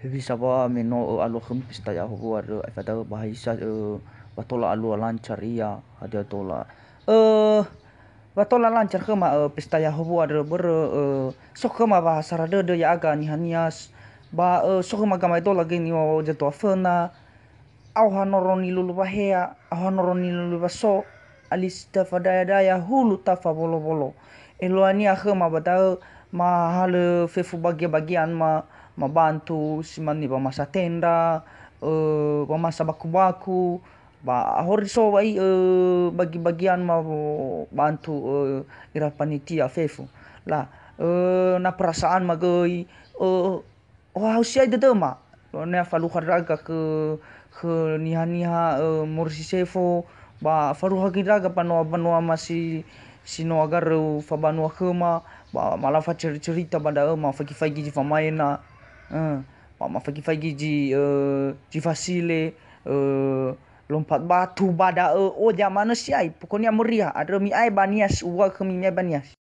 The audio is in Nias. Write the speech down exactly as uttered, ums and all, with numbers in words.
Bisa wa me no ö alua khömi pesta Yahowu andrö, aefa da'ö ba haisa ö wa tola alua lancar ia, hadia tola. Ö, wa tola lancar khöma ö pesta Yahowu andrö börö ö so khöma wa sara dödö ya'aga niha-niha s-, ba ö so khöma gamaedola göi niŵa'ö zatua föna, aoha noro nilulu wahea, aoha noro nilulu waso, alisi tafadaya-daya hulu tafawolo-wolo. Eluahania khöma ba da'ö mahalö fefu bagia-bagian ma, mabantu si mane wamasa tendra, ö, wamasa baku-baku, ba ahori so wa'i, ö, bagi-bagian ma wo-, bantu, ö, ira panitia fefu. La, ö, na perasaan ma göi, ö, Ohahau siai dödöma. Loanea falukha ndra'aga khö, khö niha-niha, ö, morisi sefo, ba falukha göi ndra'aga banua-banua ma si, si no agaröu fabanua khöma, ba malafa ceri-cerita ba da'ö, mafaigi-faigi zi famaena, ö, ba mafaigi-faigi zi, ö, zi fasile, ö, lompat batu ba da'ö, o, zamanö siai, pokoknya meriah, andrö mi'ae ba Nias, uŵa'ö khömi mi'ae ba Nias.